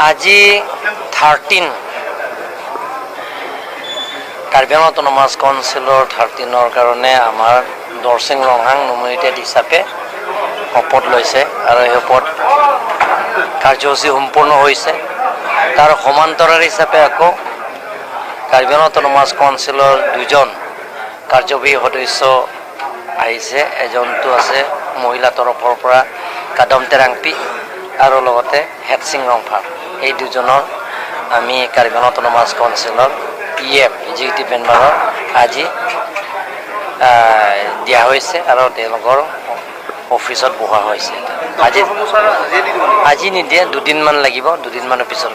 আজি 13 কাৰ্বি আংলং অট'নমাছ কাউন্সিলৰ 13ৰ কাৰণে আমাৰ দৰচিং ৰংহাং নমিনেটেড হিচাপে শপত লৈছে আৰু সেই শপত কাৰ্যসূচী সম্পূৰ্ণ হৈছে। তাৰ সমান্তৰাল হিচাপে আকৌ কাৰ্বি আংলং অট'নমাছ কাউন্সিলৰ দুজন কাৰ্যবাহী সদস্য আহিছে। এজনটো আছে মহিলা তৰফৰ পৰা কাদম তেৰাংপি আৰু লগতে হেটছিং ৰংফাৰ। এই দুজনৰ আমি কাৰ্বি আংলং অট'নমাছ কাউন্সিলৰ ইএম, এক্সিকিউটিভ মেম্বাৰৰ আজি দিয়া হৈছে আৰু তেওঁলোকৰ অফিচত বহোৱা হৈছে। আজি দপ্তৰসমূহ ছাৰ আজিয়ে দি দিব নেকি? আজি নিদিয়ে, দুদিনমান লাগিব। দুদিনমানৰ পিছত।